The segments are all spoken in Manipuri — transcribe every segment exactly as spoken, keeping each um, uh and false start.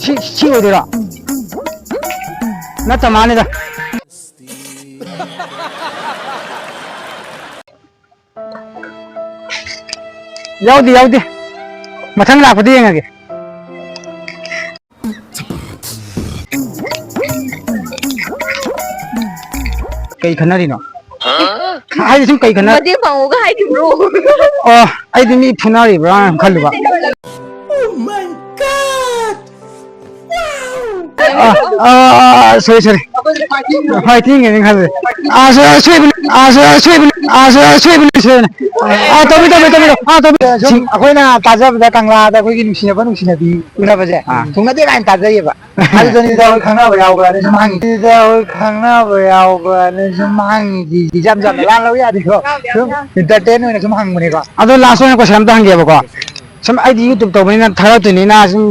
ꯁꯤ, ꯁꯤ ꯑꯣꯏꯗꯣꯏꯔꯣ? ꯅꯠꯇ ꯃꯥꯅꯤꯗ꯫ ꯌꯥꯎꯗꯦ, ꯌꯥꯎꯗꯦ꯫ ꯃꯊꯪ ꯂꯥꯛꯄꯗ ꯌꯦꯡꯉꯒꯦ꯫ ꯀꯩ ꯈꯟꯅꯔꯤꯅꯣ? ꯍꯥꯏꯗꯤ ꯁꯨꯝ ꯀꯩ ꯈꯟꯅ- ꯃꯇꯦꯡ ꯄꯥꯡꯉꯨꯒ ꯍꯥꯏꯈꯤꯕ꯭ꯔꯣ? ꯑꯣ, ꯑꯩꯗꯤ ꯃꯤ ꯐꯨꯅꯔꯤꯕ꯭ꯔꯥ ꯈꯜꯂꯨꯕ꯫ Oh my God! Ah, ah, ah, ah, sorry, sorry꯫ ꯍꯣꯏ, ꯊꯤꯡꯒꯅꯤ ꯈꯜꯂꯦ꯫ ꯑꯥ, ꯁꯣꯏ-, ꯁꯣꯏꯕꯅꯤ, ꯑꯥ, ꯁꯣꯏ-, ꯁꯣꯏꯕꯅꯤ, ꯑꯥ, ꯁꯣꯏ-, ꯁꯣꯏꯕꯅꯤ, ꯁꯣꯏꯕꯅꯤ꯫ ꯑꯥ, ꯇꯧꯕꯤ, ꯇꯧꯕꯤ, ꯇꯧꯕꯤ, ꯑꯥ, ꯇꯧꯕꯤ꯫ ꯁꯨꯝ ꯑꯩꯈꯣꯏꯅ ꯇꯥꯖꯕꯗ ꯀꯪꯂꯥꯗ ꯑꯩꯈꯣꯏꯒꯤ ꯅꯨꯡꯁꯤꯅꯕ, ꯅꯨꯡꯁꯤꯅꯕꯤ ꯎꯅꯕꯁꯦ ꯑꯥ꯫ ꯊꯨꯡꯅꯗꯦ ꯀꯥꯏꯅ ꯇꯥꯖꯩꯌꯦꯕ꯫ ꯑꯗꯨꯗꯅꯤꯗ ꯑꯩꯈꯣꯏ ꯈꯪꯅꯕ ꯌꯥꯎꯕ꯭ꯔꯥꯅ ꯁꯨꯝ ꯍꯪꯉꯤ꯫ ꯑꯗꯨꯗ ꯑꯩꯈꯣꯏ ꯈꯪꯅꯕ ꯌꯥꯎꯕ꯭ꯔꯥꯅ ꯁꯨꯝ ꯍꯪꯉꯤꯗꯤ ꯏꯆꯝ ꯆꯝꯅ ꯂꯥꯟ ꯂꯧ ꯌꯥꯗꯦꯀꯣ꯫ ꯁꯨꯝ entertain ꯑꯣꯏꯅ ꯁꯨꯝ ꯍꯪꯕꯅꯤꯀꯣ꯫ ꯑꯗꯣ last ꯑꯣꯏꯅ question ꯑꯝꯇ ꯍꯪꯒꯦꯕꯀꯣ꯫ ꯁꯨꯝ ꯑꯩꯗꯤ YouTube ꯇꯧꯕꯅꯤꯅ ꯊꯥꯒꯠꯇꯣꯏꯅꯤꯅ ꯁꯨꯝ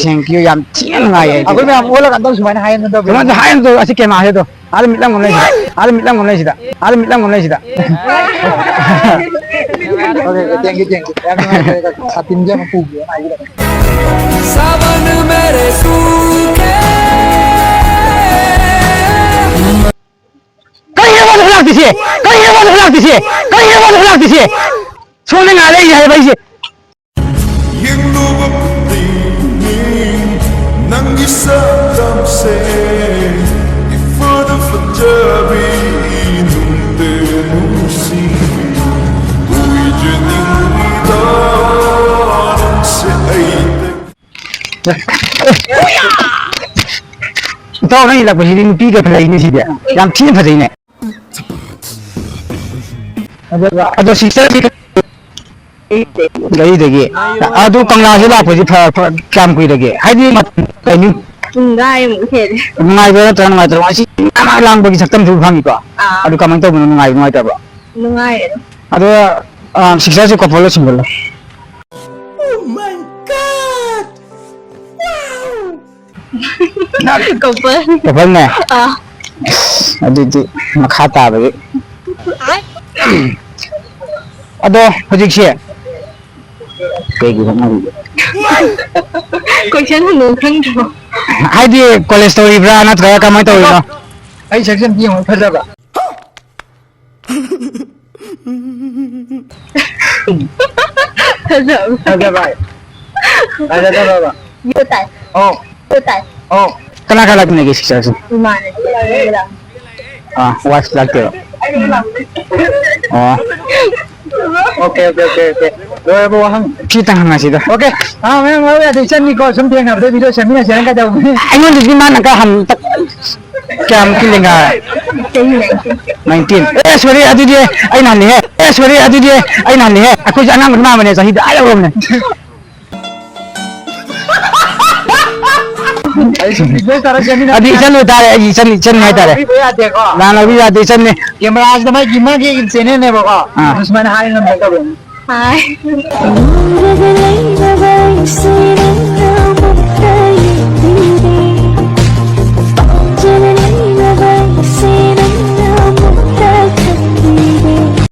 Thank you, ꯌꯥꯝ ꯊꯤꯅ ꯅꯨꯡꯉꯥꯏꯌꯦ ꯑꯩꯗꯤ꯫ ꯑꯩꯈꯣꯏ ꯃꯌꯥꯝ ꯑꯣꯜꯂꯒ ꯑꯝꯇꯪ ꯁꯨꯃꯥꯏꯅ ꯍꯥꯏꯌꯨꯅ ꯇꯧꯕꯤꯔꯣ꯫ ꯁꯨꯃꯥꯏꯅ ꯍꯥꯏꯌꯨꯅ ꯇꯧ-, ꯑꯁꯤ camera ꯁꯦ ꯑꯗꯣ꯫ ꯑꯥꯗ ꯃꯤꯠꯂꯝꯒ ꯂꯩꯁꯤꯗ꯫ ꯑꯥꯗ ꯃꯤꯠꯂꯝꯒ ꯂꯩꯁꯤꯗ꯫ ꯑꯥꯗ ꯃꯤꯠꯂꯝꯒ ꯂꯩꯁꯤꯗ꯫ Okay, okay, thank you, thank you꯫ ꯌꯥꯝ ꯅꯨꯡꯉꯥꯏꯖꯔꯦ, ꯁꯥꯇꯤꯟꯁꯦ ꯑꯃꯨꯛ ꯄꯨꯒꯦ ꯍꯥꯏꯕꯤꯔꯛꯑꯣ꯫ ꯁꯥꯕꯟ ꯃꯦꯔꯦ ꯁꯨꯈꯦ꯫ ꯀꯔꯤꯅꯣ ꯃꯥꯅ ꯂꯥꯛꯇꯣꯏꯁꯦ? ꯀꯔꯤꯅꯣ ꯃꯥꯅ ꯂꯥꯛꯇꯣꯏꯁꯦ? ꯀꯔꯤꯅꯣ ꯃꯥꯅ ꯂꯥꯛꯇꯣꯏꯁꯦ? ꯁꯣꯝꯗ ꯉꯥꯏ ꯂꯩꯔꯤ ꯍꯥꯏꯕ ꯑꯩꯁꯦ꯫ ꯌꯦꯡꯂꯨꯕ ꯈꯨꯗꯤꯡꯒꯤ ꯅꯪꯒꯤ ꯁꯛꯇꯝꯁꯦ ꯏꯐꯗ ꯐꯖꯕꯤ ꯅꯨꯡꯗ ꯅꯨꯡꯁꯤ ꯀꯨꯏꯖꯅꯤꯡꯂꯤꯗ ꯅꯪꯁꯦ ꯑꯩꯗ꯫ ꯏꯇꯥꯎ, ꯅꯪ ꯏꯜꯂꯛꯄꯁꯤꯗꯤ ꯅꯨꯄꯤꯒ ꯐꯖꯩꯅꯦ ꯁꯤꯗꯤ꯫ ꯌꯥꯝ ꯊꯤꯅ ꯐꯖꯩꯅꯦ꯫ ꯑꯗꯣ sister ꯗꯤ ꯒꯥꯔꯤꯗꯒꯤ꯫ ꯑꯗꯨ ꯀꯪꯂꯥꯁꯦ ꯂꯥꯛꯄꯁꯦ ꯐ-, ꯐ-, ꯀꯌꯥꯝ ꯀꯨꯏꯔꯒꯦ? ꯍꯥꯏꯗꯤ ꯃꯇꯝ ꯀꯩꯅꯣ ꯄꯨꯡꯈꯥꯏꯃꯨꯛ ꯍꯦꯜꯂꯦ꯫ ꯅꯨꯡꯉꯥꯏꯕ꯭ꯔꯥ ꯅꯠꯇ꯭ꯔꯒ ꯅꯨꯡꯉꯥꯏꯇꯕ꯭ꯔꯥ? ꯉꯁꯤ ꯃꯌꯥꯝ ꯂꯥꯡꯕꯒꯤ ꯁꯛꯇꯝꯁꯨ ꯐꯪꯉꯤꯀꯣ? ꯑꯥ꯫ ꯑꯗꯨ ꯀꯃꯥꯏꯅ ꯇꯧꯕꯅꯣ? ꯅꯨꯡꯉꯥꯏꯕ꯭ꯔꯥ ꯅꯨꯡꯉꯥꯏꯇꯕ꯭ꯔꯥ? ꯅꯨꯡꯉꯥꯏꯌꯦ ꯑꯗꯨꯝ꯫ ꯑꯗꯣ, ꯑ, sister say couple low single low? Oh my God! Wow! Couple꯫ Couple ꯅꯦ? ꯑꯥ꯫ ꯑꯁ, ꯑꯗꯨꯗꯤ ꯃꯈꯥ ꯇꯥꯕꯗꯤ꯫ ꯑꯗꯣ ꯍꯧꯖꯤꯛꯁꯦ ꯀꯩꯒꯤ ꯍꯣꯠꯅꯔꯤꯒꯦ? ꯀꯣꯏꯁꯟ ꯍꯪꯉꯣ ꯈꯪꯗ꯭ꯔꯣ? ꯍꯥꯏꯗꯤ ꯀꯣꯂꯦꯖ ꯇꯧꯔꯤꯕ꯭ꯔꯥ ꯅꯠꯇ꯭ꯔꯒ ꯀꯃꯥꯏꯅ ꯇꯧꯔꯤꯅꯣ? ꯑꯩ ꯁꯛꯁꯟ ꯌꯦꯡꯉꯣ ꯐꯖꯕ꯫ ꯐꯖꯕ꯫ ꯐꯖꯕ ꯍꯥꯏ꯫ ꯐꯖꯗꯕ꯫ ꯌꯣ ꯇꯥꯏ꯫ ꯑꯣ꯫ ꯌꯣ ꯇꯥꯏ꯫ ꯑꯣ꯫ ꯀꯅꯥ ꯀꯅꯥ ꯂꯥꯛꯃꯤꯟꯅꯒꯦ ꯁꯤꯁꯇꯔꯁꯦ? ꯏꯃꯥꯟꯅꯕꯤ ꯂꯥꯛꯃꯤꯟꯅꯕ꯫ ꯑꯥ, ꯋꯥꯏꯐ ꯂꯥꯛꯇꯦꯕ꯫ ꯑꯣ꯫ Okay, okay, okay, okay. ꯂꯣꯏꯔꯕ ꯋꯥꯍꯪ? ꯁꯤꯇꯪ ꯍꯪꯉꯁꯤꯗ꯫ ꯑꯣꯀꯦ꯫ ꯑꯥ, ꯃꯌꯥꯝ ꯍꯧꯔꯦ, ꯑꯗꯨ ꯏꯆꯟꯅꯤꯀꯣ, ꯁꯨꯝ ꯊꯦꯡꯅꯕꯗ ꯚꯤꯗꯤꯑꯣ ꯁꯦꯝꯃꯤꯟꯅꯁꯦꯅ ꯀꯩꯗꯧꯕꯅꯤ? ꯑꯩꯉꯣꯟꯗꯗꯤ ꯃꯥꯅ ꯈꯔ ꯍꯟ-, ꯀꯌꯥꯃꯨꯛꯀꯤ ꯂꯦꯡꯒꯥ? ꯆꯍꯤ ꯅꯥꯏꯟꯇꯤꯟ꯫ ꯅꯥꯏꯟꯇꯤꯟ꯫ ꯑꯦ, ꯁꯣꯔꯤ, ꯑꯗꯨꯗꯤ ꯑꯩꯅ ꯍꯜꯂꯤꯍꯦ꯫ ꯑꯦ, ꯁꯣꯔꯤ, ꯑꯗꯨꯗꯤ ꯑꯩꯅ ꯍꯜꯂꯤꯍꯦ꯫ ꯑꯩꯈꯣꯏꯁꯨ ꯑꯉꯥꯡ ꯑꯣꯏꯔꯤ ꯃꯥꯟꯕꯅꯦ, ꯆꯍꯤꯗ ꯑꯥ ꯌꯧꯔꯕꯅꯦ꯫ ꯑꯩꯁꯨ ꯕꯤꯖꯤꯅꯦꯁ ꯇꯧꯔ ꯁꯦꯝꯃꯤꯟꯅ ꯑꯗꯨ ꯏꯆꯟ ꯑꯣꯏꯇꯥꯔꯦ, ꯑꯩꯒꯤ ꯏꯆꯟ, ꯏꯆꯟ ꯍꯥꯏꯇꯥꯔꯦ꯫ ꯂꯧꯕꯤꯕ ꯌꯥꯗꯦꯀꯣ꯫ ꯂꯥꯟ ꯂꯧꯕꯤ ꯌꯥꯗꯦ, ꯏꯆꯟꯅꯦ꯫ ꯀꯦꯃꯦꯔꯥꯁꯤꯗ ꯃꯥꯒꯤ, ꯃꯥꯒꯤ ꯆꯦꯅꯦꯜꯅꯦꯕꯀꯣ꯫ ꯑꯥ꯫ ꯑꯗꯨ ꯁꯨꯃꯥꯏꯅ ꯍꯥꯏ ꯉꯝꯗ ꯇꯧꯕꯅꯤ꯫ ꯍꯥꯏ꯫ ꯂꯨꯔꯒ ꯂꯩꯔꯕ